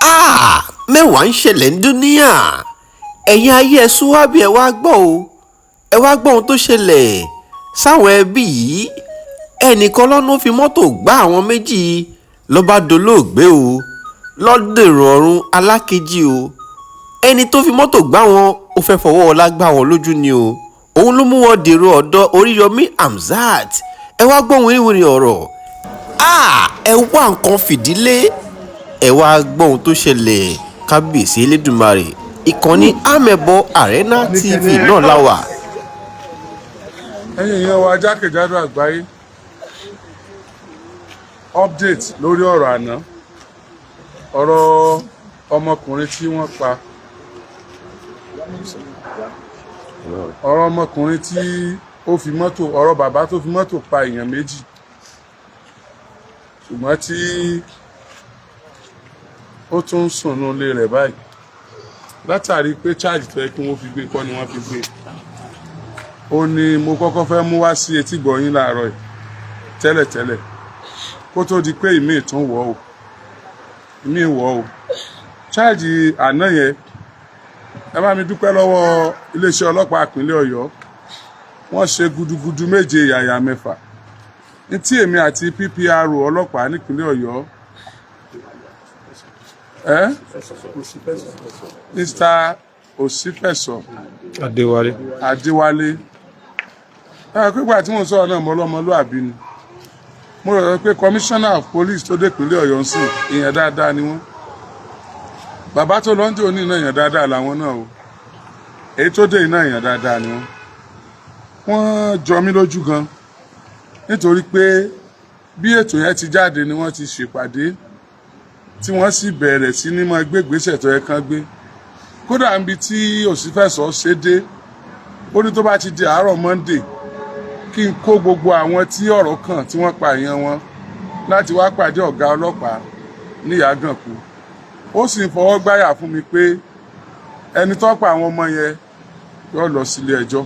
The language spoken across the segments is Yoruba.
Háà, mẹ́wàá ń ṣẹlẹ̀ ní dúníyàn. Ẹ̀yin ayé, ẹ̀ sún wá bí ẹ wàá gbọ́ o. Ẹ wàá gbọ́ ohun tó ṣẹlẹ̀ sáwọn ẹbí yìí. Ẹnìkan lọ́nà fi mọ́tò gbá àwọn méjì ló bá dolóògbé o, lọ́dẹ̀rọ̀ ọ̀run alákejì o. Ẹni tó fi mọ́tò gbá wọn, ó fẹ́ fọwọ́ ọlá gbá wọn lójú ni o. Òun ló mú wọn dèrò ọ̀dọ̀ Oríyọmí Hamzat. Ẹ wá gbọ́ wìrìwìrì ọ̀rọ̀. Háà, ẹ wá nǹkan fìdílé, ẹ wá gbọ́ ohun tó ṣẹlẹ̀. Kábíyèsí Elédùmarè, ìkànnì Amẹ̀bọ Arena TV náà la wà. Ẹ̀yin èèyàn wa jákèjádò àgbáyé, update lórí ọ̀rọ̀ àná, ọ̀rọ̀ ọmọkùnrin tí wọ́n pa, ọ̀rọ̀ ọmọkùnrin tí ó fi mọ́tò, ọ̀rọ̀ bàbá tó fi mọ́tò pa èèyàn méjì, ṣùgbọ́n tí ó tún ń sùn nínú ilé rẹ̀ báyìí látàrí pé charge tó yẹ kí wọ́n fi gbé kọ́ ni wọ́n fi gbé. Ó ní mo kọ́kọ́ fẹ́ mú wá sí etí gbọ̀nyín láàárọ̀ yìí tẹ́lẹ̀tẹ́lẹ̀, kó tó di pé ìmíì tún wọ̀ o, ìmíì wọ̀ o. Charge àná yẹn, ẹ bá mi dúpẹ́ lọ́wọ́ iléeṣẹ́ ọlọ́pàá ìpínlẹ̀ Ọ̀yọ́. Wọ́n ṣe gudugudu méje yàyà mẹ́fà ní tí èmi àti PPRO ọlọ́pàá nípínlẹ̀ Ọ̀yọ́, ẹ Mr. Osifẹsọ Adéwálé. Adéwálé. Ẹ pípa tí mò ń sọ̀rọ̀ náà, mo lọ́mọlúàbí ni. Mo rò pé commissioner of police tó dé ìpínlẹ̀ Ọ̀yọ́ ń sìn, èèyàn dáadáa ni wọ́n. Bàbá tó lọ́njọ́ òní náà, èèyàn dáadáa làwọn náà o. Èyí tó dé iná, èèyàn dáadáa ni wọ́n. Wọ́n jọ mí lójú gan, nítorí pé bí ètò yẹn ti jáde ni wọ́n ti ṣèpàdé, tí wọ́n sì bẹ̀rẹ̀ sí ní máa gbé ìgbésẹ̀ tó yẹ kán gbé. Kódà níbi tí Òsínfẹ̀sọ ṣe dé, ó ní tó bá ti di àárọ̀ Monday, kí n kó gbogbo àwọn tí ọ̀rọ̀ kàn, tí wọ́n pa èèyàn wọn, láti wá pàdé ọ̀gá ọlọ́pàá ní Ìyágànkú. Ó sì ń fọwọ́ gbáyà fún mi pé ẹni tó pa àwọn ọmọ yẹn yóò lọ sílé ẹjọ́.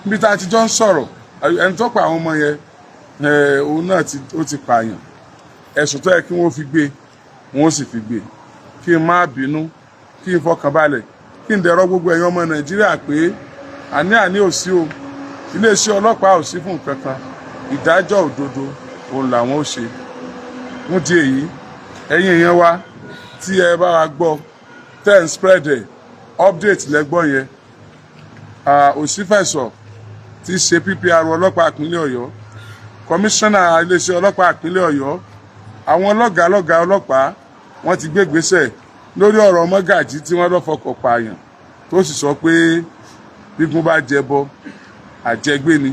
Níbi tá a ti jọ ń sọ̀rọ̀, ẹni tó pa àwọn ọmọ yẹn, òun náà ó ti pààyàn. Ẹ̀sùn tó yẹ kí wọ́n fi gbé, wọ́n sì fi gbé. Kí n má bínú, kí n fọkàn balẹ̀, kí n dẹ̀rọ gbogbo ẹ̀yin ọmọ Nàìjíríà pé àní àní ò sí o. Iléeṣẹ́ ọlọ́pàá ò sí fún nǹkan kan, ìdájọ́ òdodo òun làwọn ó ṣe. Fún di èyí, ẹ̀yin èèyàn wa tí ẹ bá wa gbọ́, ten spread ẹ̀, update lẹ́gbọ́ yẹn. Òsínfẹ̀sọ̀ tí í ṣe PPR ọlọ́pàá ìpínlẹ̀ Ọ̀yọ́, kọmíṣánná iléeṣẹ́ ọlọ́pàá ìpínlẹ̀ Ọ̀yọ́, àwọn lọ́gàálọ́gàá ọlọ́pàá, wọ́n ti gbé ìgbésẹ̀ lórí ọ̀rọ̀ mọ́gàjí tí wọ́n lọ́ fọkọ̀ pààyàn, tó sì sọ pé bígun bá jẹbọ, àjẹgbé ni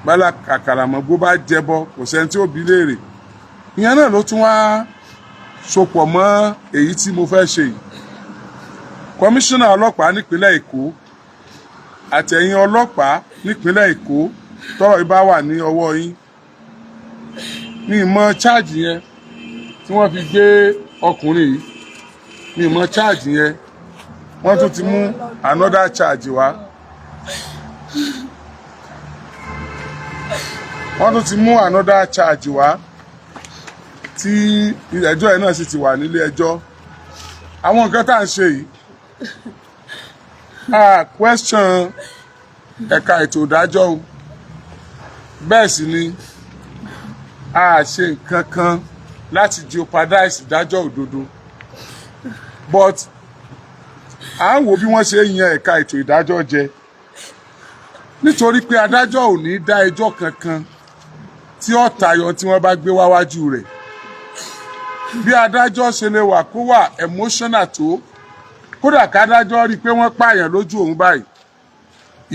bálá, àkàràmọ́gbó bá jẹbọ, kò sẹ́ni tí ó bi léèrè. Ìyẹn náà ló tún wá sopọ̀ mọ́ èyí tí mo fẹ́ ṣe yìí. Kọmíṣánná ọlọ́pàá nípínlẹ̀ Èkó àtẹ̀yìn ọlọ́pàá nípínlẹ̀ Èkó, tọ́rọ̀ yìí bá wà ní ọwọ́ yín, ní ìmọ̀ charge yẹn tí wọ́n fi gbé ọkùnrin yìí, ní ìmọ̀ charge yẹn, wọ́n tún ti mú another charge wá. Wọ́n tún ti mú another charge wá, tí ẹjọ́ yẹn náà sì ti wà nílé ẹjọ́. Àwọn nǹkan tá à ń ṣe yìí, a question ẹ̀ka ètò ìdájọ́ o. Bẹ́ẹ̀ sì ni a ṣe nǹkan kan láti jeopardize ìdájọ́ òdodo, but à ń wo bí wọ́n ṣe ń yan ẹ̀ka ètò ìdájọ́ jẹ, nítorí pé adájọ́ ò ní dá ẹjọ́ kankan tí ó tayọ tí wọ́n bá gbé wáwájú rẹ̀. Bí adájọ́ ṣe lè wà kó wà emotional tó, kódà kádájọ́ rí i pé wọ́n pààyàn lójú òun báyìí,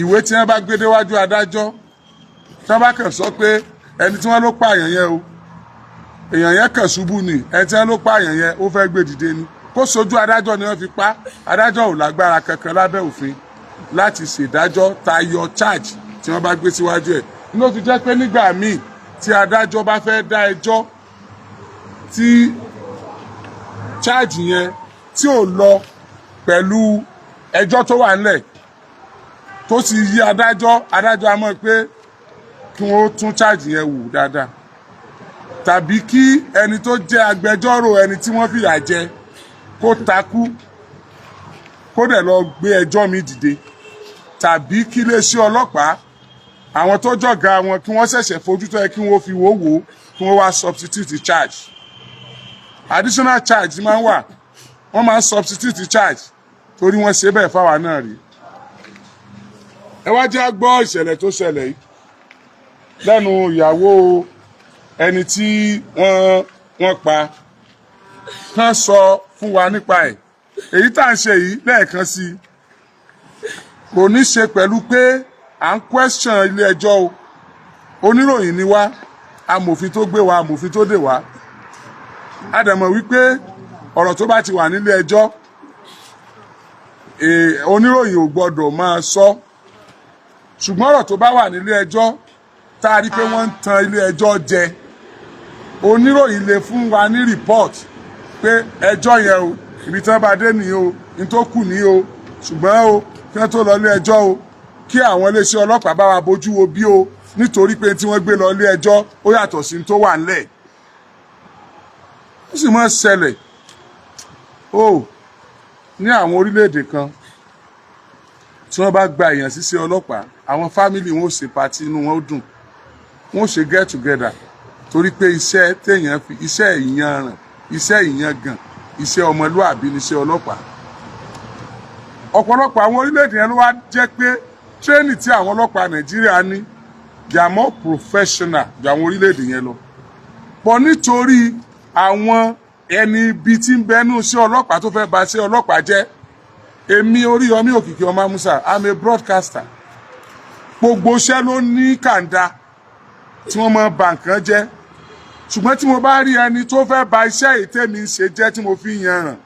ìwé tí wọ́n bá gbé déwájú adájọ́, tí wọ́n bá kàn sọ pé ẹni tí wọ́n ló pààyàn yẹn o, èèyàn yẹn kàn ṣubú ni, ẹni tí wọ́n ló pààyàn yẹn ó fẹ́ gbé dìde ni, kó sojú adájọ́ ni wọ́n fi pa, adájọ́ ò lágbára kankan lábẹ́ òfin láti ṣèdájọ́ tayọ charge tí wọ́n bá gbé síwájú ẹ̀. Ló fi jẹ́ pé nígbà míì tí adájọ́ bá fẹ́ dá ẹjọ́, tí charge yẹn tí ò lọ pẹ̀lú ẹjọ́ tó wà nílẹ̀, tó sì yí adájọ́, adájọ́ á mọ̀ pé kí wọ́n tún charge yẹn wò dáadáa, tàbí kí ẹni tó jẹ́ agbẹjọ́rò ẹni tí wọ́n fìyà jẹ Kó takú, kó dẹ̀ lọ gbé ẹjọ́ mi dìde, tàbí kí iléeṣẹ́ ọlọ́pàá, àwọn tó jọ̀gá wọn, kí wọ́n ṣẹ̀ṣẹ̀ fojú tó yẹ kí wọ́n fi wò wò, kí wọ́n wá substitute charge. Additional charge máa ń wà, wọ́n máa ń substitute charge torí wọ́n ṣe bẹ́ẹ̀ fáwa náà rí. Ẹ wá jẹ́ á gbọ́ ìṣẹ̀lẹ̀ tó ṣẹlẹ̀ yìí lẹ́nu ìyàwó ẹni tí wọ́n pa, kán sọ fún wa nípa ẹ̀. Èyí tá à ń ṣe yìí, lẹ́ẹ̀kan sí i, kò ní ṣe pẹ̀lú pé à ń question ilé ẹjọ́ o. Oníròyìn ni wá, amòfin tó gbé wa, amòfin tó dè wá. A dẹ̀ mọ̀ wípé ọ̀rọ̀ tó bá ti wà nílé ẹjọ́, oníròyìn ò gbọ́dọ̀ máa sọ. Ṣùgbọ́n ọ̀rọ̀ tó bá wà nílé ẹjọ́, tá a rí pé wọ́n ń tan ilé ẹjọ́ jẹ, oníròyìn lè fún wa ní report pé ẹjọ́ yẹn o, ibi tí wọ́n bá dé nìyí o, ní tó kù ní o. Ṣùgbọ́n o, kí wọ́n tó lọ ilé ẹjọ́ o, kí àwọn iléeṣẹ́ ọlọ́pàá bá wa bójú wo bí o, nítorí pé tí wọ́n gbé lọ ilé ẹjọ́, ó yàtọ̀ sí ní tó wà ńlẹ̀. Ó sì máa ń ṣẹlẹ̀ o ní àwọn orílẹ̀-èdè kan, tí wọ́n bá gba èèyàn síṣẹ́ ọlọ́pàá, àwọn family wọn ó ṣe party, inú wọn ó dùn, wọn ó ṣe get together, torí pé iṣẹ́ téèyàn fi iṣẹ́ ìyanràn, iṣẹ́ ìyangàn, iṣẹ́ ọmọlúàbí ni iṣẹ́ ọlọ́pàá. Ọ̀pọ̀lọpọ̀ àwọn orílẹ̀-èdè yẹn ló wá jẹ́ pé training tí àwọn ọlọ́pàá Nàìjíríà ní, they are more professional ju àwọn orílẹ̀-èdè yẹn lọ pọ̀, nítorí àwọn ẹni ibi tí ń bẹnu iṣẹ́ ọlọ́pàá tó fẹ́ bà iṣẹ́ ọlọ́pàá jẹ́. Èmi, Oríyọmí Òkìkí Ọmọ Musa, I'm a broadcaster. Gbogbo iṣẹ́ ló ní kàńdá tí wọ́n máa bà nǹkan jẹ́. Ṣùgbọ́n tí mo bá rí ẹni tó fẹ́ bà iṣẹ́ ètè mi ń ṣe jẹ́, tí mo fi yan ràn,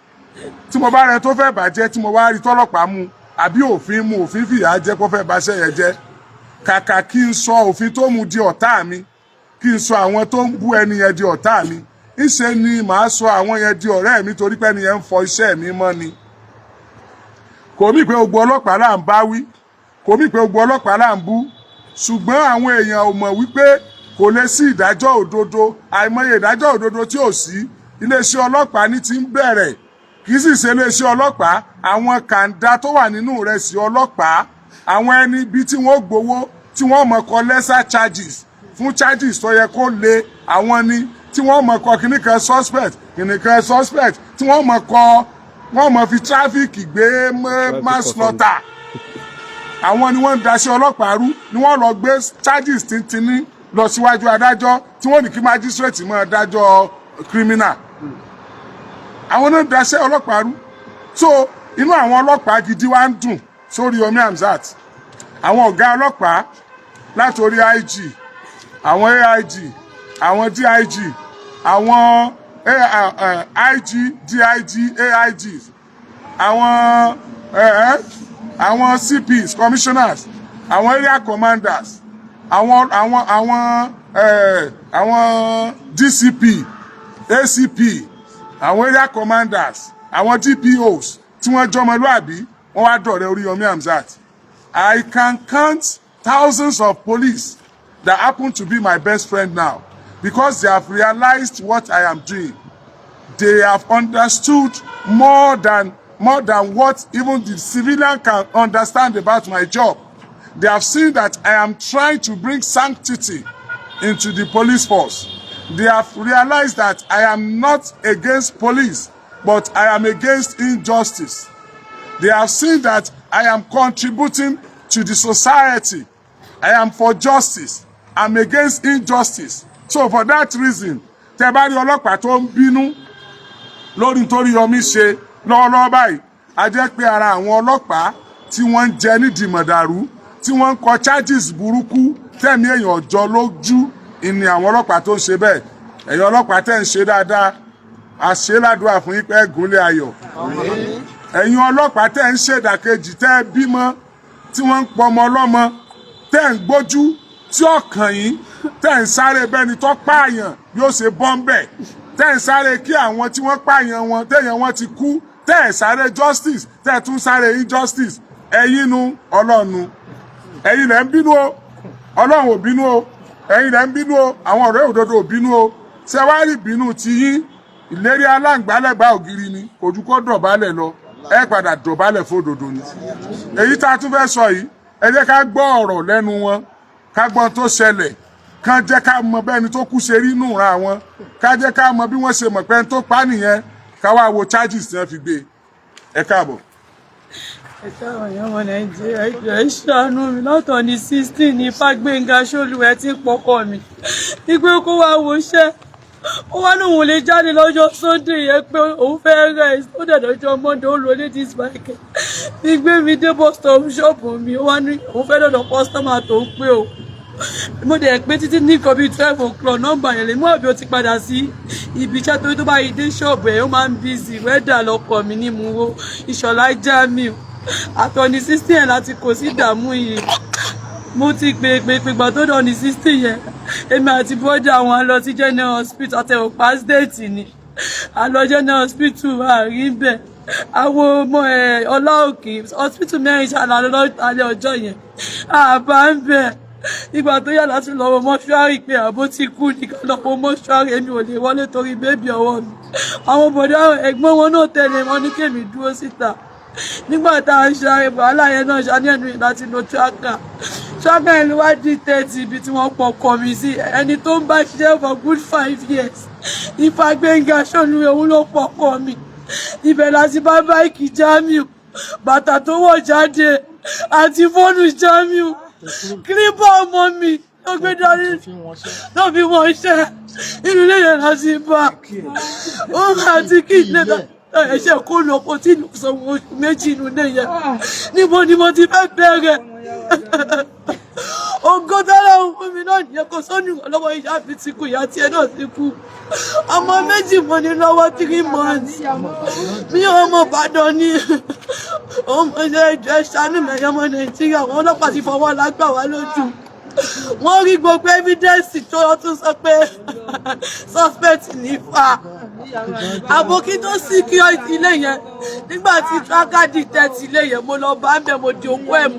tí mo bá rẹ tó fẹ́ bàjẹ́, tí mo wá rí tọ́lọ́pàá mú àbí òfin mú, òfin fìyà jẹ kó fẹ́ bà iṣẹ́ yẹn jẹ́, kàkà kí n sọ òfin tó mú di ọ̀tá mi, kí n sọ àwọn tó ń bú ẹni yẹn di ọ̀tá mi, ńṣe ni màá sọ àwọn yẹn di ọ̀rẹ́ mi, torí pé ẹni yẹn ń fọ iṣẹ́ mi mọ́ ni. Kò mí pé gbogbo ọlọ́pàá là ń bá wí, kò mí pé gbogbo ọlọ́pàá là ń bú. Ṣùgbọ́n àwọn èèyàn ò mọ̀ wípé kò lè sí ìdájọ́ òdodo. Àìmọye ìdájọ́ òdodo tí ò sí. Iléeṣẹ́ ọlọ́pàá ní ti ń bẹ̀rẹ̀, kì í sì ṣe iléeṣẹ́ ọlọ́pàá. Àwọn kàńdá tó wà nínú rẹ̀ sí ọlọ́pàá, àwọn ẹni ibi tí wọ́n gbowó, tí wọ́n mọ̀ kọ lesser charges fún charges tó yẹ kó le, àwọn ni tí wọ́n mọ̀ kọ kìnnìkan suspect, kìnnìkan suspect, tí wọ́n mọ̀ kọ, wọ́n mọ̀ fi traffic gbé manslaughter. Àwọn ni wọ́n ń daṣẹ́ ọlọ́pàá rú, ni wọ́n lọ gbé charges tíntínní lọ síwájú adájọ́, tí wọ́n ní kí magistrate máa dájọ́ criminal. Àwọn náà ń daṣẹ́ ọlọ́pàá rú. So inú àwọn ọlọ́pàá gidi wá ń dùn sórí Yomi Hamzat. Àwọn ọ̀gá ọlọ́pàá, látòrí IG, àwọn AIG, àwọn DIG, àwọn IG, DIG, AIG, àwọn CPs, commissioners, àwọn area commanders, àwọn DCP, ACP, àwọn area commanders, àwọn DPOs tí wọ́n jọmọlúàbí, wọ́n wá dọ̀rẹ́ Oríyọmí Hamzat. I can count thousands of police that happen to be my best friend now because they have realized what I am doing. They have understood more than what even the civilian can understand about my job. They have seen that I am trying to bring sanctity into the police force. They have realized that I am not against police, but I am against injustice. They have seen that I am contributing to the society. I am for justice. I'm against injustice. So for that reason, tẹ́ bá rí ọlọ́pàá tó ń bínú lórí nítorí Yọmí ṣe lọ́wọ́lọ́wọ́ báyìí, a jẹ́ pé ara àwọn ọlọ́pàá tí wọ́n ń jẹ nídìí mọ̀dàrú, tí wọ́n ń kọ charges burúkú tẹ̀mí èèyàn ọjọ́ lójú, ìní àwọn ọlọ́pàá tó ń ṣe bẹ́ẹ̀. Ẹ̀yin ọlọ́pàá tẹ̀ ń ṣe dáadáa, àṣẹ ládùúgbà fún yín pé gúnlẹ̀ ayọ̀. Ẹ̀yin ọlọ́pàá tẹ̀ ń ṣèdàkejì, tẹ́ ẹ bímọ tí wọ́n ń pọmọ ọlọ́mọ, tẹ́ ń gbójú tí ọkàn yín, tẹ́ ń sáré bẹ́ni tó pààyàn yóò ṣe bọ́ńbẹ̀, tẹ́ ń sáré kí àwọn tí wọ́n pààyàn wọn, tẹ̀yàn wọn ti kú, tẹ́ ẹ̀ sáré justice, tẹ́ ẹ̀ tún sáré injustice. Ẹ̀yin nu ọlọ́nu, ẹ̀yin lẹ́ ń bínú o, Ọlọ́run ò bínú o. Ẹ̀yin lẹ́ ń bínú o, àwọn ọ̀rẹ́ òdodo ò bínú o. Ṣé wàá rí bínú ti yín? Ìlérí aláǹgbálẹ̀gbá ògiri ni, kò ju kó dọ̀bálẹ̀ lọ. Ẹ padà dọ̀bálẹ̀ fódodo ni. Èyí tá a tún fẹ́ sọ yìí, ẹ jẹ́ ká gbọ́ ọ̀rọ̀ lẹ́nu wọn, ká gbọ́n tó ṣẹlẹ̀, kán jẹ́ ká mọ bẹ́ẹ̀ni tó kú ṣe rí nù ra wọn, ká jẹ́ ká mọ bí wọ́n ṣe mọ̀ pé ẹni tó pa nìyẹn, ká wá wo charges tí wọ́n fi gbé e. Ẹ káàbọ̀. Ẹ káwọn èèyàn ọmọ Nàìjíríà, ẹ jọ̀ọ́, ẹ ṣàánú mi. Látọ̀ ní 16 ní Fágbénga Ṣólùwẹ̀ tí ń pọkọ mi wípé kó wá woṣẹ́. Ó wá lóun ò lè jáde lọ́jọ́ Sunday yẹn, pé òun fẹ́ rest. Ó dẹ̀ lọ́jọ́ Monday, ó lo ladies bike ní gbé mi dé bus stop ṣọ́ọ̀bù mi. Ó wá ní òun fẹ́ lọ́dọ̀ customer tó ń pé o. Mo dẹ̀ pé títí ní nǹkan bíi 12 o'clock, nọ́mbà yẹn lè mú àbí ó ti padà sí ibi iṣẹ́, torí tó bá yí dé ṣọ́ọ̀bù ẹ̀, ó máa ń busy. Wẹ́dà lọkọ̀ mi ní mu wo Ìṣọ̀lá Jamiu. Àtọ̀ní 16 yẹn láti kò sí ìdààmú yìí. Mo ti pè pè pè. Gbà tó dọ̀ ní 16 yẹn, èmi àti bọ́dà àwọn lọ sí general hospital. Àtẹ̀wò pass ni a lọ general hospital, àárín bẹ́ẹ̀. Àwọn ọmọ ẹ̀ Ọláòkè hospital mẹ́rin ṣàlàyé alẹ́ ọjọ́ yẹn, àbá ń bẹ̀. Ìgbà tó yà láti lọ wọ mọ́ṣúárì pé àbó ti kú nìkan lọ wọ mọ́ṣúárì. Èmi ò lè wọlé torí baby ọwọ́ mi. Àwọn bọ̀dá ẹ̀gbọ́n wọn náà tẹ̀lé wọn ní kémi dúró síta. Nígbà tá a ń ṣe wàhálà yẹn náà, ṣáà ẹnu láti lo tracker. Tracker yẹn ló wá di tẹ́tì ibi tí wọ́n pọ̀ kọ mi sí. Ẹni tó ń bá ṣiṣẹ́ for good 5 years, Ifágbénga Ṣónú, òun ló pọ̀ kọ mi. Ibẹ̀ láti bá bike Jamiu, bàtà tó wọ̀ jáde àti fóònù Jamiu, clipper ọmọ mi tó gbé dání tó fi wọ́n ṣẹ́. Inú ilé yẹn láti bá òun àti kí ilé ẹ̀ṣẹ̀ kó lọ kó tí sanwó oṣù 2 inú ilé yẹn. Níbo ni mo ti fẹ́ bẹ̀rẹ̀? Ògo tọ́lá ń fún mi náà nìyẹn. Kò sóní ìrànlọ́wọ́. Ìyá mi ti kú, ìyá tiẹ̀ náà ti kú. Ọmọ 2 mo ní lọ́wọ́, 3 months. Mi ò mọ Ìbàdàn ní ọmọ ẹjọ ṣàánú mẹ́yàn ọmọ Nàìjíríà. Àwọn ọlọ́pàá ti fọwọ́ lágbà wá lójú. Wọ́n rí gbogbo evidence tó tún sọ pé suspect ní fa àbókí tó secure ilé yẹn. Nígbà tí tracker detect ilé yẹn, mo lọ bá ń bẹ̀, mo di òkú ẹ̀ mú.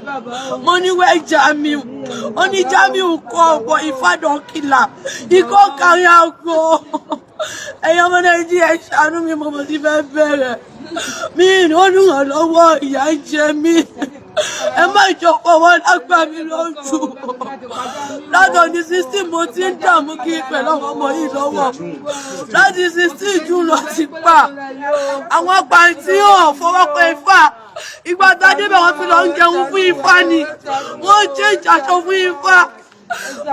Mo ní wẹ́ Jamiu. Ó ní Jamiu kọ́ ọ̀pọ̀ ìfàdàn kìlà ikọ́ kárí àgbo. Ẹ̀yin ọmọ Nàìjíríà, ṣàánú mi. Mo ti fẹ́ bẹ̀rẹ̀ mi ní olùrànlọ́wọ́. Ìyà ń jẹ mí. Ẹ má jọ fọwọ́ lágbà mi lójú. Látọ̀ ní 16 mo ti ń dààmú kí pẹ̀lú àwọn ọmọ yìí lọ́wọ́. Láti 16 June lọ ti pa àwọn pàǹtí ò fọwọ́ pé ifá. Ìgbà tá a débẹ̀, wọ́n tún lọ ń jẹun fún ifá ni, wọ́n change aṣọ fún ifá.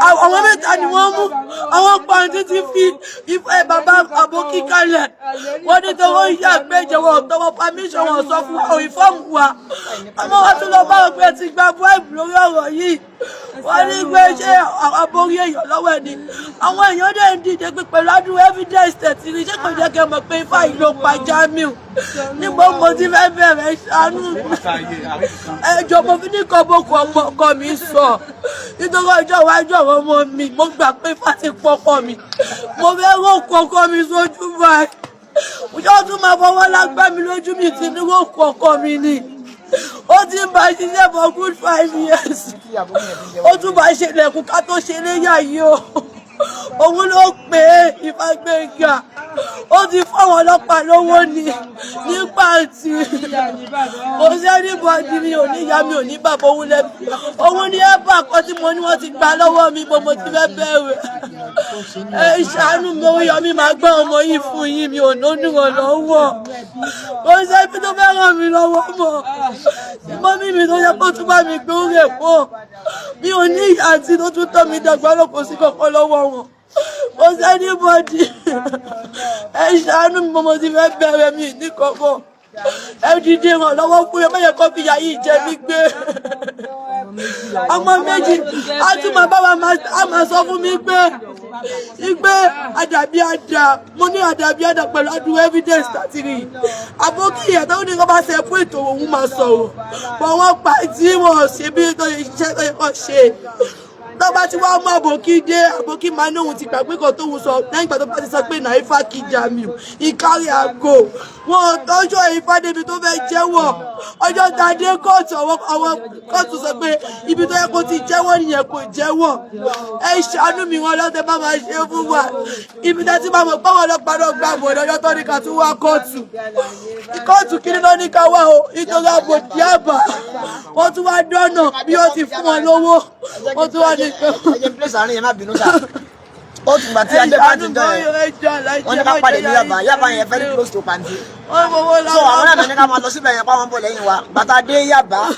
Àwọn mẹ́ta ni wọ́n mú. Àwọn pàǹtí ti fi ifá bàbá àbókí kalẹ̀. Wọ́n ní tọwọ́ ìyá àgbẹ̀jẹ̀ wọn tọwọ́ permission. Wọn sọ fún wa, òyìnfọ́ọ̀mù wa. Ọmọ wa tún lọ bá wọn pé ti gba bribe lórí ọ̀rọ̀ yìí. Wọ́n ní pé ṣé aborí èèyàn lọ́wọ́ ẹ̀ ni? Àwọn èèyàn dẹ̀ ń dìde pé pẹ̀lú adúrú evidence tẹ̀tì rí, ṣé kò jẹ́ kẹ́ mọ̀ pé ifá yìí ló pa Jamiu? Níbo mo ti fẹ́ bẹ̀rẹ̀? Ṣàánú ẹjọ́. Mo fi ní kọ́ boko ọmọ ọkọ mi sọ nítorí ọjọ́ iwájú àwọn ọmọ mi. Mo gbà pé ifá ti pọkọ mi. Mo fẹ́ rògbò ọkọ mi sójú báyìí. Yóò tún máa fọwọ́ lágbá mi lójú. Mi ti ní rògbò ọkọ mi ni. Ó ti ń bá ṣiṣẹ́ for good 5 years. Ó tún bá ṣe lẹ̀kùn ká tó ṣe léyà yìí o. Òun ló pè é, Ìfàgbéga. Ó ti fáwọn ọlọ́pàá lówó ní nípa tí kò sí anybody. Mi ò ní ìyá, mi ò ní bàbá. Òun lẹ́bi, òun ní ẹ̀bà kan tí mo ní wọ́n ti gbà lọ́wọ́ mi. Mo ti fẹ́ bẹ̀rẹ̀? Ẹ ṣàánú mi. Oríyọmí máa gbọ́ ọmọ yìí fún yín. Mi ò lónìrànlọ́wọ́. Kò sẹ́ni tó fẹ́ ràn mí lọ́wọ́ mọ́. Mummy mi tó yẹ kó tún bá mi gbé orí ẹ̀kọ́. Mi ò ní ìyá àti tó tún tọ́ mi dàgbà lọ, kò sí kankan lọ́wọ́ wọn. Kò sí anybody. Ẹ ṣàánú mi. Mo ti fẹ́ bẹ̀rẹ̀? Mi ní kankan. Ẹ dìde ràn lọ́wọ́ fún mi. Ẹ má yẹ kó fi ìyà yìí jẹ mí gbé. Ọmọ 2 á tún máa bá wa á máa sọ fún mi pé ìgbé àdàbí àdà. Mo ní àdàbí àdà pẹ̀lú adúrú evidence láti rí àbókí ìyàtọ̀ ní kó bá ṣe fún ètò. Òun máa sọ̀rọ̀ bọ̀. Wọ́n pa tí wọ́n ṣe bí tó ṣe iṣẹ́ tó yẹ kó ṣe. Tó bá ti wá mú àbòkí dé, àbòkí máa ní òun ti gbàgbé kan tóun sọ lẹ́yìn ìgbà tó bá ti sọ pé na Ifá kill Jamiu, he carry am go. Wọn ò tọ́jú Ifá débi tó fẹ́ jẹ́wọ́. Ọjọ́ tá a dé kóòtù, àwọn kóòtù sọ pé ibi tó yẹ kó ti jẹ́wọ́ nìyẹn, kò jẹ́wọ́. Ẹ ṣàánú mi, wọn lọ́tẹ̀ bá máa ṣe fún wa. Ibi tá ti máa mọ̀ pé àwọn ọlọ́pàá náà gbà bọ̀ lọ́jọ́ tó ní ká tún wá kóòtù. Kóòtù kí ni ló ní ká wá o? Nítorí àbòdì àbà, wọ́n tún wá dọ́nà bí ó ti fún wọn lówó, wọ́n tún wá ní pé. Ẹ jẹ́ place àárín yẹn, má bínú sá. Ó tún gbà tí adé bá ti jọ yẹn, wọ́n ní ká pàdé ní Yaba. Yaba yẹn very close to Panti, so àwọn náà ní ká máa lọ síbẹ̀ yẹn, pa wọn bọ̀ lẹ́yìn wa. Bàtà dé Yaba,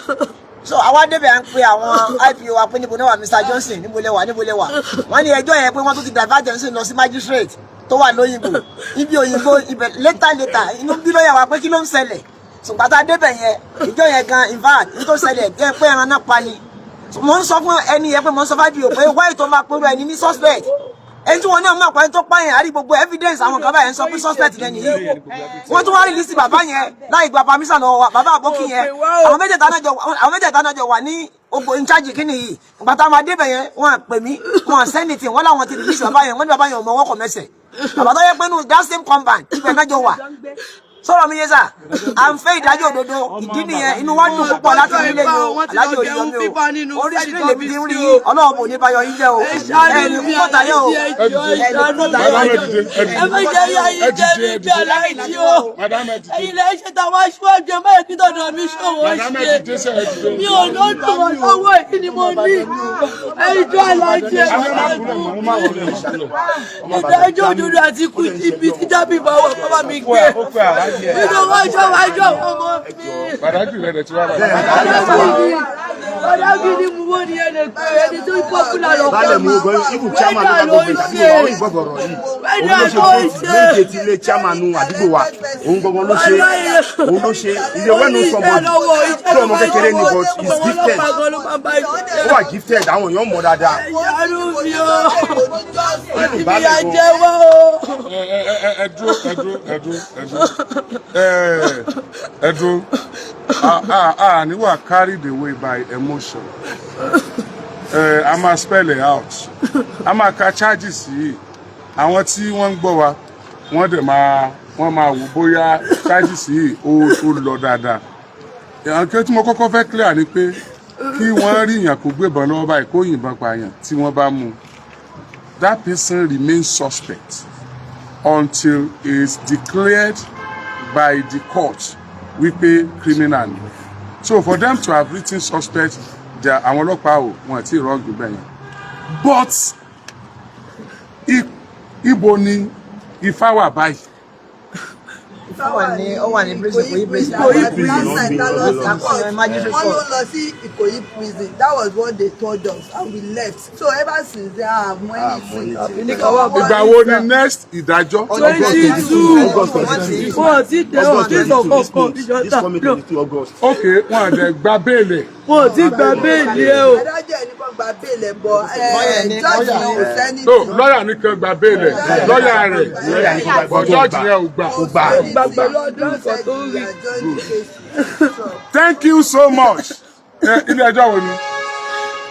so àwa débẹ̀, à ń pe àwọn IPO wa pé níbo náà wà, Mr Johnson, níbo lẹ wà, níbo lẹ wà? Wọ́n ní ẹjọ́ yẹn pé wọ́n tún ti divert Johnson lọ sí magistrate tó wà lóyìnbó, ibi òyìnbó ibẹ̀. Later later, inú bí lọ́ọ̀yà wa pé kí ló ń ṣẹlẹ̀. Ṣùgbọ́n tá a débẹ̀ yẹn, ìjọ yẹn gan, in fact, ní tó ṣẹlẹ̀ jẹ́ pé ẹran náà pa ni. Mo ń sọ fún ẹni yẹn pé mo ń sọ fún IPO pé wáyé tó máa pẹ̀lú ẹni ní suspect, ẹni tí wọn ní ọmọ àpáyé tó pààyàn, àrí gbogbo evidence àwọn kan báyẹn, sọ pé suspect lẹni yìí. Wọ́n tún wá release bàbá yẹn láì gba permission lọ́wọ́ wa. Bàbá àbókí yẹn, àwọn mẹ́tẹ̀ẹ̀ta náà jọ wà ní ogbò in charge. Kíni yìí, ìgbà tá a máa débẹ̀ yẹn, wọ́n á pè mí, wọ́n á send it, wọ́n láwọn ti release bàbá yẹn. Wọ́n ní bàbá yẹn ò mọ ọwọ́ kọ̀ mẹ́sẹ̀. Bàbá tó yẹ pé nù that same compound ibẹ̀ náà jọ wà. Sọ̀rọ̀ mi yé sà, à ń fẹ́ ìdájọ́ òdodo. Ìdí nìyẹn, inú wa dùn púpọ̀ láti rí lẹ́yìn o. Alájọ Oríyọmí o, orí screen lèmi ti ń rí yín. Ọlọ́run kò ní bayọ̀ yín jẹ́ o. Ẹni kú kọ́ta yẹ o, ẹni kú kọ́ta yẹ o. Ẹ má jẹ́ yá yín jẹ́ mi bí aláìjí o. Ẹ̀yin lẹ́ ṣe táwọn aṣíwájú, ẹ má yẹ kí tọ̀dọ̀ mi ṣòwò ṣe. Mi ò lọ́dún wọn lọ́wọ́, èyí ni mo ní. Ẹjọ́ aláìjí, ẹ má ìdájọ́ òdodo àti ikú ibi tí Jamiu bá wà, bàbá mi gbé nínú wájú wájú ọmọ mi. Bàdágìrì rẹ̀ ti wá bàbá. Bàdágìrì mú wo ni ẹnì pé ẹni tó popular lọ. Baálẹ̀ mú ogun ibù, chairman local government àdúgbò wa, ó ìgbọ́gbọ̀ ọ̀rọ̀ yìí. Òun ló ṣe vote méje tí ilé chairman àdúgbò wa. Òun gangan ló ṣe, òun ló ṣe ilé. Well known somebody tí ọmọ kékeré ni, but he is gifted, ó wà gifted, àwọn èèyàn mọ̀ dáadáa. Ìyanu mi o, ìyà jẹ wá o. Ẹ ẹ ẹ dúró, ẹ dúró, ẹ dúró, ẹ dúró, ẹ ẹ dúró. A ní wà carried away by emotion. Ẹ a máa spell it out, a máa ka charges yìí. Àwọn tí wọ́n ń gbọ́ wa, wọ́n dẹ̀ máa, wọ́n máa wò bóyá charges yìí ó lọ dáadáa. Àwọn kí tí mo kọ́kọ́ fẹ́ clear ni pé kí wọ́n rí èèyàn kó gbébọn lọ́wọ́ báyìí, kó yìnbọn pààyàn, tí wọ́n bá mú un, that person remains suspect until is declared by the court wípé criminal ni. So for them to have written suspect they are, àwọn ọlọ́pàá ò wọ́n ti wrong bẹ́ẹ̀ yẹn. But ibo ni Ifá wà báyìí? Ó wà ní, ó wà ní prison, Ìkòyí prison. Ìkòyí prison. Last night ta lọ sí court, Magistrate wọ́n ló court. lọ sí Ìkòyí prison. That was what they told us and we left. So ever since then, I have anything. Ìgbà wo ni next ìdájọ́? 22. August 22. Wọn ò tí tẹ wọn tí sọ kọ̀ọ̀kan This coming 22 August. Ok, wọn àdẹ gba bail ẹ̀. Wọn ò tí gba bail ẹ o. Adájọ́ ẹni kan gba bail ẹ̀ bọ̀ Lọ́yà ní- judge yẹn ò sẹ́ni. So lọ́yà nìkan gba bail ẹ̀, lọ́yà rẹ̀, but judge yẹn ò gbà. Kò gbà. Gbàgbà lọ́dún kan tó rí. Thank you so much. Ẹ, ilé ẹjọ́ wo ni?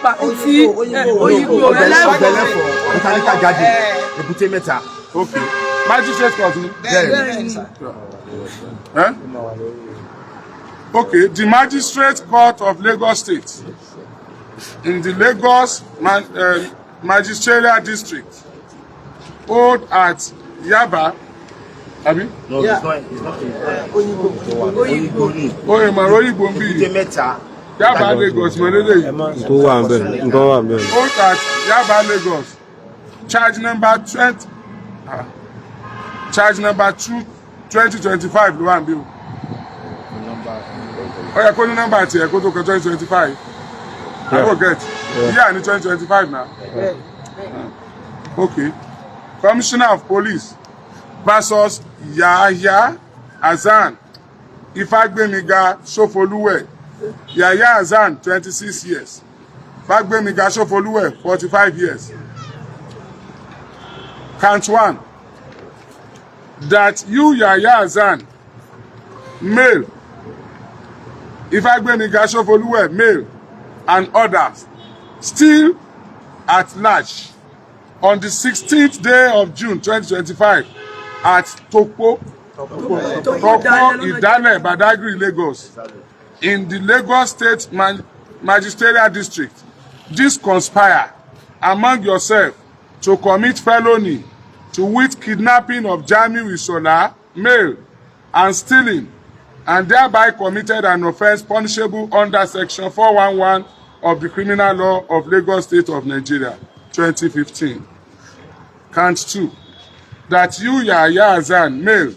Pàǹtí Òyìnbó ẹlẹ́fọ̀ọ́. Ọgbẹlẹfọ, Botanical Garden, Èbúté Mẹ́ta. Ok, magistrate court ni. Bẹ́ẹ̀ni. Eh? Okay, the Magistrate Court of Lagos State in the Lagos Magisterial District hold at Yaba, abi? No, it's not, it's not. Òyìnbó ni. O ìmọ̀ràn Òyìnbó ń bí. Èbúté Mẹ́ta. Yaba, Lagos mọ̀lẹ́lẹ̀ yìí. Tó wà ń bẹ̀, nǹkan wà ń bẹ̀. Hold at Yaba, Lagos, charge number 20, charge number 2 2025 ló wà ń bí o. Ó yẹ kó ní nọ́mbà tiẹ̀ kó tó kọ 2025. I go get year ní 2025 na. Okay, Commissioner of Police versus Yahya Hasan Ifagbemiga Sofoluwe. Yahya Hasan, 26 years, Fagbemiga Sofoluwe, 45 years. Count one, that you, Yahya Hasan, male, Ifagbemiga Sofoluwe, male, and others steal at large on the 16th day of June 2025 at Topo Topo Idale, Badagry, Lagos, in the Lagos State Magisterial District, this conspire among yourself to commit felony, to wit, kidnapping of Jamiu Isola, male, and stealing, and thereby committed an offence punishable under section 411 of the Criminal Law of Lagos State of Nigeria, 2015. Count 2. That you, Yahya Hassan, male,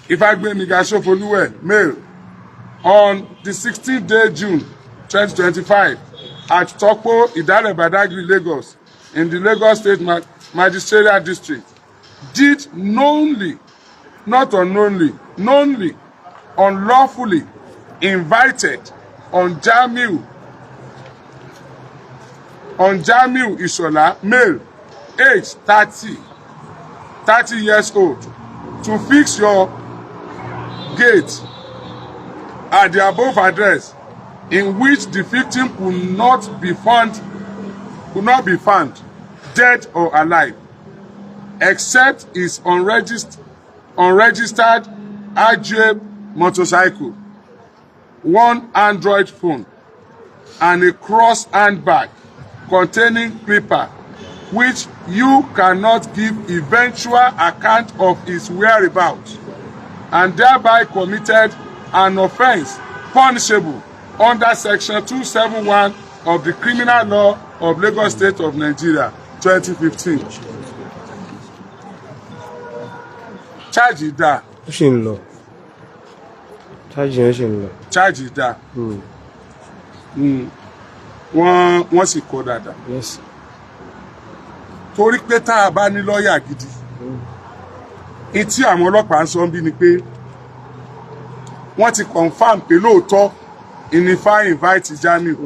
Ifagbemiga Sofoluwe, male, on the 16th day June 2025 at Topo Idale, Badagry, Lagos, in the Lagos State Magisterial District, did knowingly, not unknowingly, knowingly, unlawfully invited on Jamiu Isola, male, age 30 years old, to fix your gate at the above address, in which the victim could not be found dead or alive, except his unregistered Ajay motorcycle, one Android phone, and a cross handbag containing clipper, which you cannot give eventual account of his whereabouts, and thereby committed an offence punishable under section 271 of the Criminal Law of Lagos State of Nigeria, 2015. Charge dáa. Ó sì ń lọ, charge yẹn sì ń lọ. Charge dáa. Wọ́n sì kọ dáadáa. Torí pé tá a bá ní lọ́ọ̀yà gidi, etí àwọn ọlọ́pàá ń sọ bí ni pé wọ́n ti confirm pé lóòótọ́ ìnífà invite Jamiu,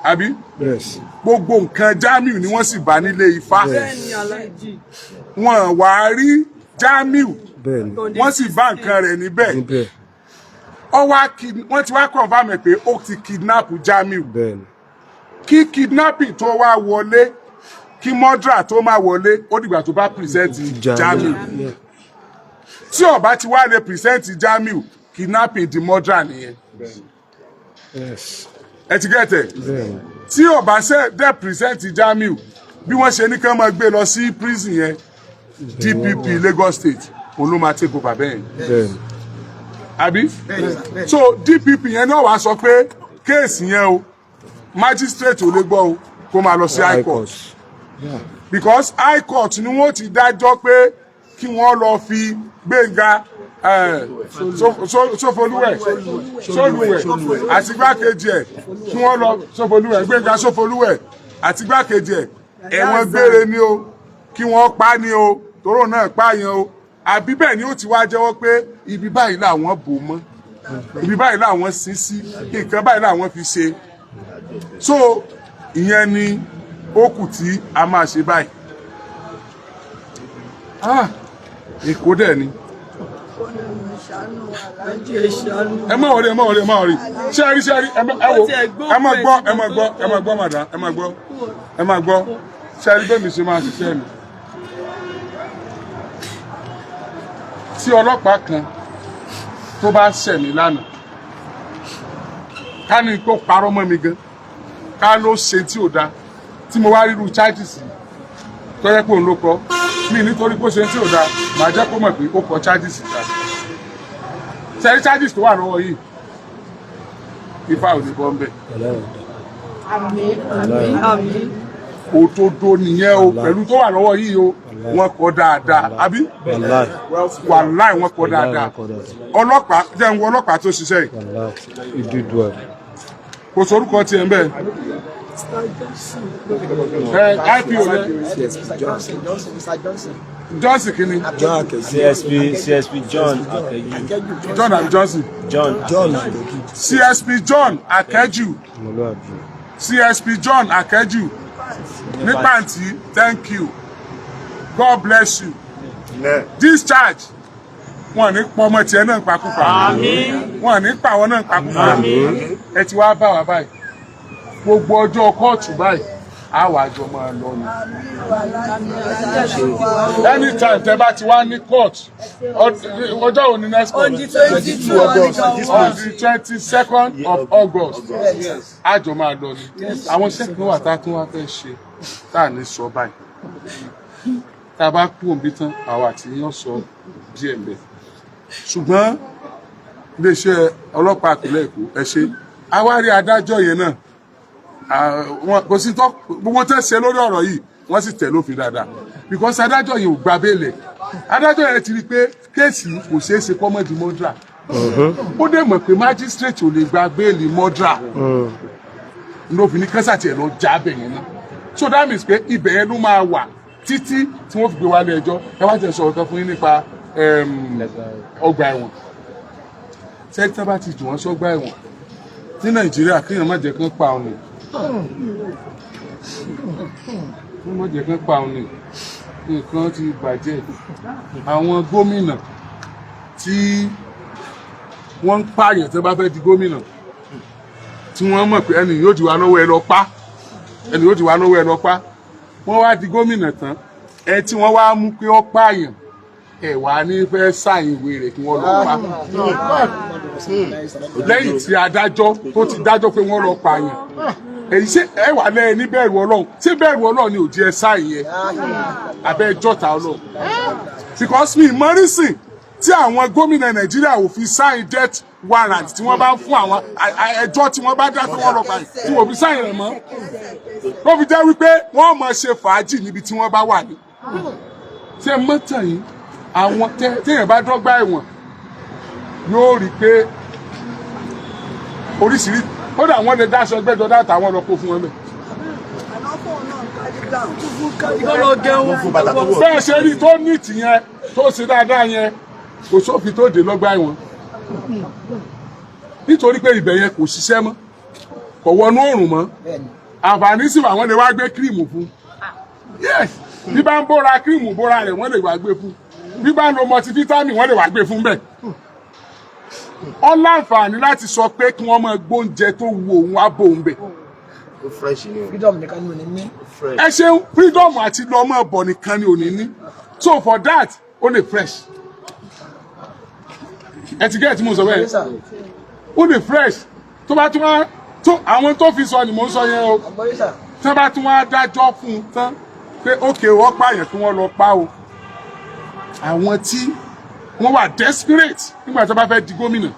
àbí? Yes. Gbogbo nǹkan Jamiu ni wọ́n sì bá nílé Ifá. Bẹ́ẹ̀ni, aláàjì. Wọ́n wá rí Jamiu, wọ́n sì bá nǹkan rẹ̀ níbẹ̀. Níbẹ̀. Ó wá wọ́n ti wá confirm ẹ̀ pé ó ti kidnap Jamiu. Kí kidnapping tó wá wọlé, kí murder tó máa wọlé, ó dìgbà tó bá present Jamiu. Tí ó bá ti wá lè present Jamiu, kidnapping di murder nìyẹn. Ẹ ti get ẹ̀? Bẹ́ẹ̀ni. Tí ó bá ṣe dẹ́ present Jamiu, bí wọ́n ṣe ní kí wọ́n máa gbé lọ sí prison yẹn, DPP Lagos State òun ló máa take over bẹ́ẹ̀, àbí? So DPP yẹn náà wàá sọ pé case yẹn o, magistrate ò lè gbọ́ o, kó máa lọ sí high court, because high court ni wọ́n ti dájọ́ pé kí wọ́n lọ fi Gbénga Sófolúwẹ̀ Sólùwẹ̀ àti igbákejì ẹ̀, kí wọ́n lọ Sófolúwẹ̀, Gbénga Sófolúwẹ̀ àti igbákejì ẹ̀, ẹ̀wọ̀n gbére ni o, kí wọ́n pa ni o, tóró náà pààyàn o, àbí bẹ́ẹ̀ ni ó ti wá jẹ́wọ́ pé ibi báyìí làwọn bò mọ́, ibi báyìí làwọn sin sí, nǹkan báyìí làwọn fi ṣe. So ìyẹn ni ó kù tí a máa ṣe báyìí. Ah, Èkó dẹ̀ ni. Aláàjì, ẹ ṣàánú. Ẹ má worry, ẹ má worry, ẹ má worry. Ṣé ẹ rí, ṣé ẹ rí, ẹ wo, ẹ má gbọ́, ẹ má gbọ́, ẹ má gbọ́, madam, ẹ má gbọ́, ẹ má gbọ́. Ṣé ẹ rí bẹ́ẹ̀ mi ṣe máa ṣiṣẹ́ mi? Tí ọlọ́pàá kan tó bá ṣẹ̀ mí lánàá, ká ní kó parọ́ mọ́ mi gan, ká ló ṣe tí ò dáa, tí mo wá ríru charges yìí tó yẹ pé òun ló kọ mí, nítorí pé ó ṣe tí ò dáa, màá jẹ́ kó mọ̀ pé ó kọ charges dáa. Ṣe charges tó wà lọ́wọ́ yìí, ifá ò ní bọ́ ń bẹ̀. Àmín, àmín. Òdodo nìyẹn o. Pẹ̀lú tó wà lọ́wọ́ yìí o, wọ́n kọ dáadáa, àbí? Wàláì. Wàláì, wọ́n kọ dáadáa. Wọ́n kọ dáadáa. Ọlọ́pàá jẹ́ ń wo ọlọ́pàá tó ṣiṣẹ́ yìí. Wàláì, you did well. Kò sórúkọ tiẹ̀ ń bẹ̀. Ẹ IPO rẹ. Mr. Johnson, Johnson, Mr. Johnson. Johnson kìíní. CSP, CSP John Akeju. Akẹ́jù. John àbí Johnson? John. John Akẹ́jù. CSP John Akẹ́jù. Ọmọlúwàbí. CSP John Akẹ́jù ní Pàǹtí, thank you, God bless you. Discharge. Wọn ní pọ ọmọ tiẹ̀ náà pakúpa, wọn ní pa àwọn náà pakúpa. Ẹ ti wá bá wa báyìí, gbogbo ọjọ́ kóòtù báyìí. Á wàá jọ máa lọ ni. Anytime tẹ bá ti wá ní court, ọjọ́ wo ni next court? On the 22 August. On the 22nd of August, á jọ máa lọ ni. Àwọn iṣẹ́ kan wà tá a tún wá fẹ́ ṣe tá à ní sọ báyìí. Tá a bá kú òǹbí tán, àwa àti yín sọ díẹ̀ mbẹ̀. Ṣùgbọ́n iléeṣẹ́ ọlọ́pàá ìpínlẹ̀ Èkó, ẹ ṣe. A wá rí adájọ́ yẹn náà. Kò sí tó gbogbo tẹ́ ṣe lórí ọ̀rọ̀ yìí, wọ́n sì tẹ̀ lófin dáadáa, because adájọ́ yẹn ò gba bail. Adájọ́ yẹn ti rí i pé case kò ṣeé ṣe kó má di murder. Ó dẹ̀ mọ̀ pé magistrate ò lè gba bail murder, lófin ní kẹ́sà tiẹ̀ lọ já bẹ̀ yẹn náà. So that means pé ibẹ̀ yẹn ló máa wà títí tí wọ́n fi gbé wálé ẹjọ́. Ẹ wá jẹ́ sọ̀rọ̀ kan fún yín nípa ọgbà ẹ̀wọ̀n. Sẹ́ńtà bá ti jù wọ́n sọ́gbà ẹ̀wọ̀n ní Nàìjíríà, kéèyàn má jẹ́ kán pa òun, kí má jẹ́ kán pa òun ni nǹkan ti bàjẹ́. Àwọn gómìnà tí wọ́n ń pààyàn, tí wọ́n bá fẹ́ di gómìnà, tí wọ́n mọ̀ pé ẹni yóò di wá lọ́wọ́, ẹ lọ pa, ẹni yóò di wá lọ́wọ́, ẹ lọ pa, wọ́n wá di gómìnà tán, ẹ tí wọ́n wá mú pé ó pààyàn, ẹ wà ní fẹ́ sign ìwé rẹ̀ kí wọ́n lọ pa, lẹ́yìn tí adájọ́ tó ti dájọ́ pé wọ́n lọ pààyàn. Èyí ṣé ẹ wà lẹ́yìn ní bẹ̀rù Ọlọ́run? Ṣé bẹ̀rù Ọlọ́run ni ò jẹ́ ẹ sign yẹn abẹ́ jọ́ta Ọlọ́run? Because mi mọ́rísìn tí àwọn gómìnà Nàìjíríà ò fi sign death warrant tí wọ́n bá ń fún àwọn ẹjọ́ tí wọ́n bá dá pé wọ́n lọ pààyàn, tí wọ́n fi sign rẹ̀ mọ́, ló fi jẹ́ wípé wọ́n máa ṣe fàájì níbi tí wọ́n bá wà ní. Ṣé mọ́tàn yìí, àwọn téèyàn bá dọ́gba ẹ̀wọ̀n yóò rí i pé oríṣiríṣi, kódà wọ́n lè dáṣọ ẹgbẹ́jọ dáta, àwọn lọ kó fún wọn bẹ́ẹ̀. Àná fóun náà cardigan. Kọ́ lọ gẹun. Fún bàtà tó wọ̀. Bẹ́ẹ̀ ṣe rí tó ní tìyẹn tó ṣe dáadáa yẹn, kò sófin tó dé lọ́gbà ẹ̀wọ̀n, nítorí pé ibẹ̀ yẹn kò ṣiṣẹ́ mọ́, kò wọnú òrùn mọ́. Àǹfààní sì wà, wọ́n lè wá gbé cream fún. Yes, bí bá ń bóra, cream bóra rẹ̀, wọ́n lè wá gbé fún. Bí bá ń lo multivitamin, wọ́n lè wá gbé fún bẹ́ẹ̀. Ó láǹfààní láti sọ pé kí wọ́n máa gbóúnjẹ tó wu òun wá bóun bẹ̀. Ó fresh ni o. Freedom nìkan ni ò ní ní. Fresh. Ẹ ṣeun. Freedom àti lọ mọ́ bọ̀ nìkan ni ò ní ní. So for that, ó lè fresh. Ẹ ti gẹ́ẹ̀ tí mo sọ bẹ́ẹ̀? Yes, sir. Ó lè fresh. Tó bá tún wá tó, àwọn tó fi sọ ni mò ń sọ yẹn o. Àgbọ̀yé sà. Tí wọ́n bá tún wá dájọ́ fún un tán pé ókè, wọ́n pààyàn, kí wọ́n lọ pa o, àwọn tí wọ́n wà desperate nígbà tí wọ́n bá fẹ́ di gómìnà,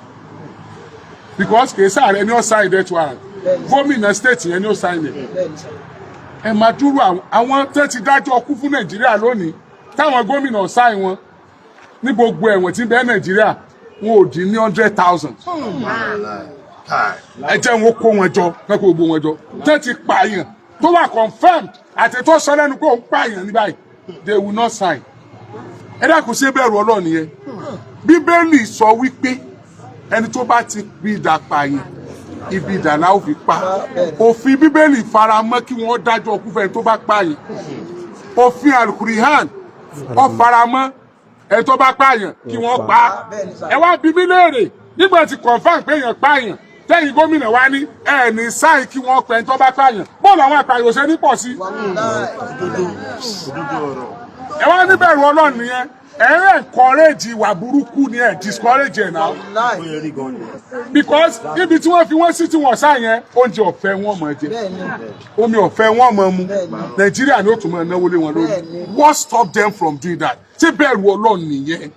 because kì í sáà ní ó sign death warrant, gómìnà state yẹn ní ó sign it. Bẹ́ẹ̀ni sà. Ẹ máa dúró àwọn tó ti dájọ́ kú fún Nàìjíríà lónìí, táwọn gómìnà sign wọn ní gbogbo ẹ̀wọ̀n tí ń bẹ Nàìjíríà, wọn ò dín ní 100,000. Ẹ jẹ́ wọn kó wọn jọ, kó gbogbo wọn jọ, tó ti pààyàn, tó wà confirmed àti tó sọ lẹ́nu pé òun pààyàn ní báyìí, they will not sign. Ẹ dákun, ṣé bẹ̀rù Ọlọ́run yẹn? Bíbélì sọ wípé ẹni tó bá ti fi idà pààyàn, ibi idà la ó fi pa. Òfin Bíbélì fara mọ́ kí wọ́n dájọ́ ọkú fẹ́ni tó bá pààyàn. Òfin Alukurihan ó fara mọ́ ẹni tó bá pààyàn kí wọ́n pa á. Ẹ wá bí mí léèrè, nígbà tí confirm pé èèyàn pààyàn, tẹ́yìn gómìnà wa ní ẹ ní sign kí wọ́n pẹ́ ẹni tó bá pààyàn, bọ́ọ̀lù àwọn àpààyàn ò ṣe ní pọ̀ sí? Òdodo, òdodo ọ̀rọ̀. Ẹ wá níbẹ̀rù Ọlọ́run nìyẹn. Ẹ ń encourage ìwà burúkú ni, ẹ discourage ẹ̀ náà. Ó yẹ rí gan ni. Because ibi tí wọ́n fi wọ́n sí tí wọ́n sá yẹn, oúnjẹ ọ̀fẹ́ wọn máa jẹ, omi ọ̀fẹ́ wọn máa mu, Nàìjíríà ni ó tún máa náwó lé wọn lórí. What stop them from doing that? Ṣé bẹ̀rù Ọlọ́run nìyẹn?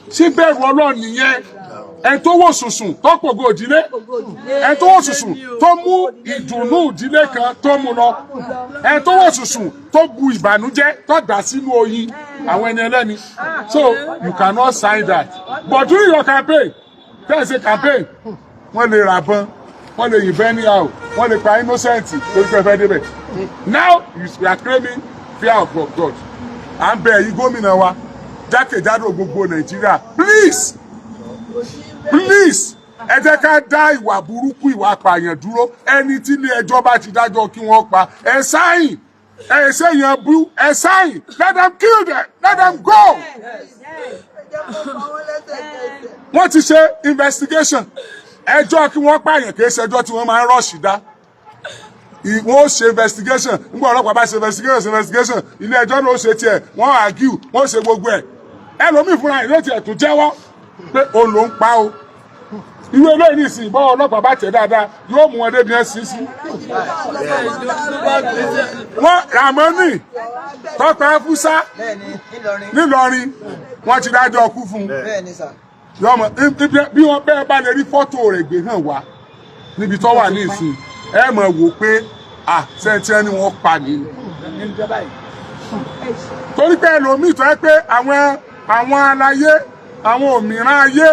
Ṣé bẹ̀rù Ọlọ́run nìyẹn? Ẹni tó wò sùsùn tó pògo òdílé, ẹni tó wò sùsùn tó mú ìdùnnú ìdílé kan tó mú lọ, ẹni tó wò sùsùn tó bu ìbànújẹ́ tó dà sínú oyin àwọn ẹni ẹlẹ́ni. So you cannot sign that, but during your campaign, tẹ́ ẹ ṣe campaign, wọ́n lè rà bọ́n, wọ́n lè yìnbọn anyhow, wọ́n lè pa innocent torí pé ẹ fẹ́ débẹ̀. Now you are claiming fear of God. À ń bẹ ẹ̀yin gómìnà wa jákèjádò gbogbo Nàìjíríà, please, please, ẹ jẹ́ ká dá ìwà burúkú, ìwà apààyàn dúró. Ẹni tí ilé ẹjọ́ bá ti dájọ́ kí wọ́n pa, ẹ sign. Ẹ ṣe yẹn bú, ẹ sign. Let them kill them, let them go. Ẹ jẹ́ kó pa wọ́n lẹ́sẹ̀kẹsẹ̀. Wọ́n ti ṣe investigation. Ẹjọ́ kí wọ́n pààyàn kì í ṣe ẹjọ́ tí wọ́n máa ń rush dá. Wọ́n ó ṣe investigation. Nígbà ọlọ́pàá bá ṣe investigation, ilé ẹjọ́ náà ó ṣe tiẹ̀, wọ́n argue, wọ́n ṣe gbogbo ẹ̀. Ẹlòmíì fúnra ẹ̀ ló tiẹ̀ tún jẹ́wọ́ pé òun ló ń pa o. Irú eléyìí nìsín, bọ́ ọlọ́pàá bá tẹ̀ dáadáa, yóò mú wọn débi ẹ̀ sí sí. Wọ́n Ramoni tọ́pẹ́ Fúsá Bẹ́ẹ̀ni, Nílọrin. Nílọrin, wọ́n ti dájọ́ ọkú fún un. Bẹ́ẹ̀ni sà. Yọmọ bí wọ́n bẹ́ẹ̀ bá lè rí fọ́tò rẹ̀ gbé hàn wá níbi tó wà ní ìsìn, ẹ mọ̀ wò pé à sẹ́ńtì ẹni wọ́n pa ní. Torí pé ẹlòmíì tó yẹ pé àwọn aláyé, àwọn òmìrán ayé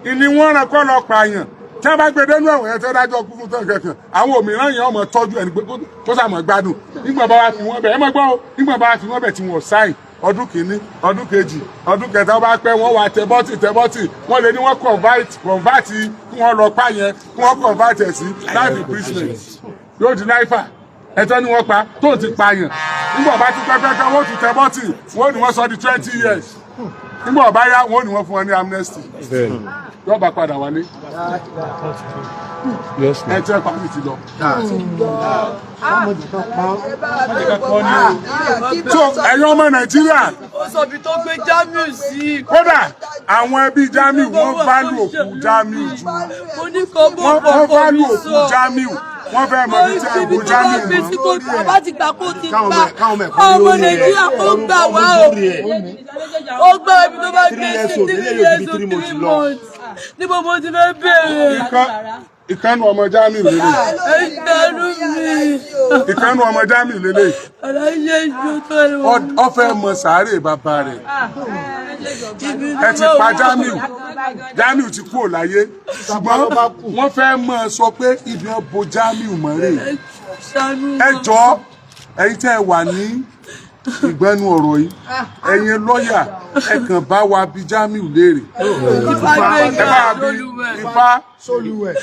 ni wọ́n ràn kọ́ lọ pààyàn, tí wọ́n bá gbé dénú ẹ̀wọ̀n yẹn tó dájọ́ kú fún tán kankan, àwọn òmìrán yẹn ọmọ tọ́jú ẹni pé kó sàmọ̀ gbádùn. Nígbà bá wá fi wọ́n bẹ̀, ẹ mọ̀ gbọ́ o, nígbà bá wá fi wọ́n bẹ̀ tí wọ́n sáìn, ọdún kìíní, ọdún kejì, ọdún kẹta, ó bá pẹ́, wọ́n wá tẹ bọ́tì tẹ bọ́tì. Wọ́n lè ní wọ́n convert kí wọ́n lọ pa yẹn, kí wọ́n convert ẹ̀ sí life imprisonment, yóò di lifer. Ẹ̀tọ́ ni wọ́n pa tó ti pààyàn. Nígbà bá tún pẹ́pẹ́pẹ́, wọ́n tún tẹ bọ́tì, wọ́n ní wọ́n sọ di 20 years. Nígbà bá yá, wọ́n ní wọ́n fún wọn ní amnesty, yóò bá padà wálé. Yes. Ẹ tẹ́ pa mi ti lọ. So ẹ̀yin ọmọ Nàìjíríà, Ó sọ ibi tó gbé Jamiu sí. Kódà àwọn ẹbí Jamiu, wọ́n value òkú Jamiu jù Mo ní kó bó wọ́n fọkọ value mi òkú sọ. Jamiu. Wọ́n fẹ́ mọ ibi tí ẹ Ibi bò tó bá Jamiu gbé mọ́. sí kó bá ti gbà kó ti Káwọn pa káwọn ọmọ ẹ̀kọ́ ọmọ lórí ẹ̀. Nàìjíríà, ó gbà wá o, ó gbà ibi tó bá gbé 3 years sí old, 3 eléyìí ò years ju bí old, 3 months 3 lọ. months. Níbo mo ti fẹ́ bẹ̀rẹ̀? Ìkànnù ọmọ Jamiu lélẹ̀. Ẹgbẹ̀rún mi. Ìkànnù ọmọ Jamiu lélẹ̀. Aláṣẹ ìjọ tó ẹ wọ. Ó fẹ́ mọ sàárè bàbá rẹ̀. Ẹ ti pa Jamiu, Jamiu ti kúrò láyé, ṣùgbọ́n wọ́n fẹ́ mọ̀ sọ pé ibi wọn bo Jamiu mọ́ rè. Ẹ jọ̀ọ́, ẹ̀yin tẹ́ ẹ wà ní ìgbẹ́nu ọ̀rọ̀ yìí, ẹ̀yin lọ́ọ̀yà, ẹ kàn bá wa bi Jamiu léèrè. Ẹ bá wa bi Ifá Sólùwẹ̀,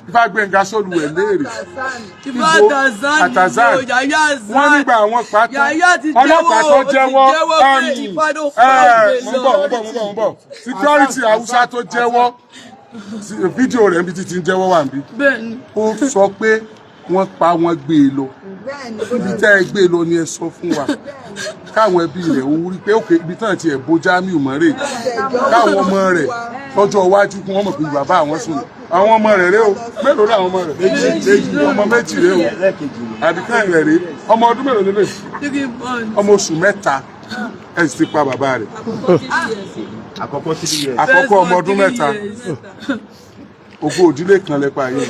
Ifá Gbẹ̀ngà Sólùwẹ̀ léèrè. Ifá Àtàzán. Wọ́n nígbà àwọn pátá Yàyà ti ọlọ́pàá tó jẹ́wọ́, ó ti jẹ́wọ́ jẹ́wọ́ pé Ifá ló pa òun mo ń bọ̀, mo ń bọ̀, mo ń bọ̀, mo ń bọ̀. Security Haúsá tó jẹ́wọ́, fídíò rẹ̀ níbi títí ń jẹ́wọ́ wà níbí. Bẹ́ẹ̀ni. Ó sọ pé wọ́n pa, wọ́n gbé e lọ. Ibi tẹ́ ẹ gbé e lọ ni ẹ sọ fún wa, káwọn ẹbí rẹ̀ ó rí pé òkè ibi tán ti ẹ̀ bo Jamiu mọ́ rè, káwọn ọmọ rẹ̀ lọ́jọ́ iwájú kí wọ́n mọ̀ pé bàbá àwọn sùn. Àwọn ọmọ rẹ̀ rè o. Mélòó làwọn ọmọ rẹ̀? Méjì. Ọmọ méjì rè o. Àbíkán rẹ̀ rè, ọmọ ọdún mélòó lélẹ̀? 3 months. Ọmọ oṣù 3. Ẹ sì ti pa bàbá rẹ̀. Àkọ́kọ́ 3 years. Àkọ́kọ́ ọmọ ọdún 3. Ògo òdílé kan lẹ́pa yìí.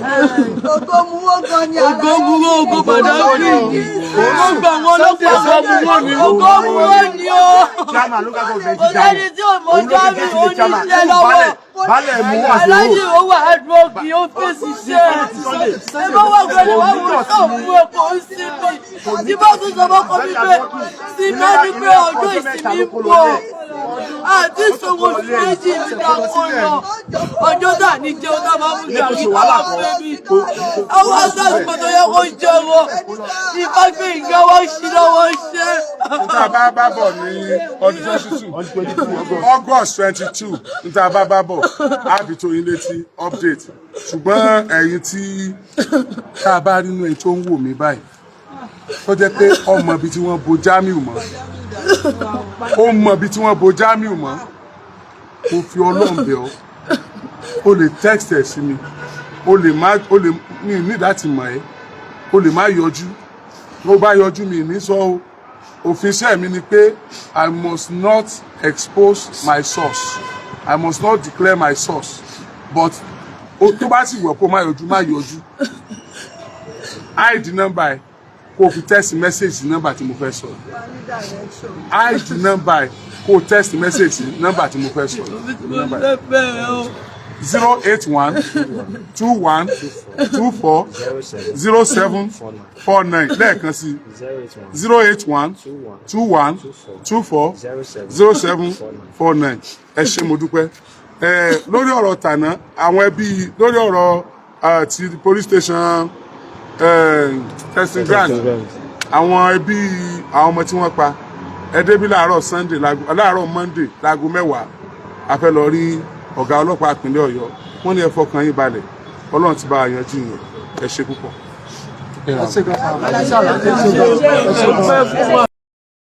Ògo muwó gan ni. Ògo muwó, ògo Badagry. Ó gbà wọn ọlọ́pàá. Ògo muwó ni. Ògo muwó ni o. Chairman local government. Kò sẹ́ni tí ò mọ Jamiu, ó ní iṣẹ́ lọ́wọ́. Baálẹ̀ mú Aláàjì àṣewò. ó wà hardworking, ó fèsì iṣẹ́. Ẹ bá wà pẹ̀lú wà wò ó fún ẹ kò ń sinmi. Tí bá tún sọ fọ́kọ mi pé sinmi á ní pé ọjọ́ ìsinmi ń bọ̀. Àti ìṣòwò oṣù 2 ní ìdáko lọ. Ọjọ́ tà ní jẹun tá máa mú gàrí táwa fẹ́ mi. Àwọn aṣáájú tó yẹ kó jẹun. Ìfá gbé ìgbà wá sí lọ́wọ́ iṣẹ́. Níta bá bá bọ̀ ní ọdún 22, August 22, níta bá bá bọ̀, á fi tó yín létí update. Ṣùgbọ́n ẹ̀yin tí tá a bá rí inú ẹ̀ tó ń wò mí báyìí, tó jẹ́ pé ọmọ ibi tí wọ́n bo Jamiu mọ́, ó mọ ibi tí wọ́n bo Jamiu mọ́, kò fi Ọlọ́run bẹ̀ ọ́, o lè text ẹ̀ sí mi, o lè má, o lè mi ní láti mọ̀ ẹ́, o lè má yọjú. Tó bá yọjú, mi ní sọ o. Òfin iṣẹ́ mi ni pé I must not expose my source, I must not declare my source, but tó bá sì wọ̀ kó má yọjú, má yọjú. Hide number ẹ, kó o fi text message number tí mo fẹ́ sọ. Hide number ẹ, kó o text message number tí mo fẹ́ sọ. Mo fẹ́ bẹ̀rẹ̀ o. 08121240749. Lẹ́ẹ̀kan sí, 08121240749. Ẹ ṣé, mo dúpẹ́. Ẹ lórí ọ̀rọ̀ tàná, àwọn ẹbí, lórí ọ̀rọ̀ ti police station testing ground, àwọn ẹbí àwọn ọmọ tí wọ́n pa, ẹ débí láàárọ̀ Sunday, láàárọ̀ Monday láago 10, a fẹ́ lọ rí ọ̀gá ọlọ́pàá ìpínlẹ̀ Ọ̀yọ́. Wọ́n ní ẹ fọkàn yín balẹ̀, Ọlọ́run ti bá a yanjú yẹn. Ẹ ṣe púpọ̀, ẹ. Ẹ Ẹ ṣé gan sir. Ẹ ṣé àlàyé. Ẹ ṣé gan. Ẹ ṣé gan.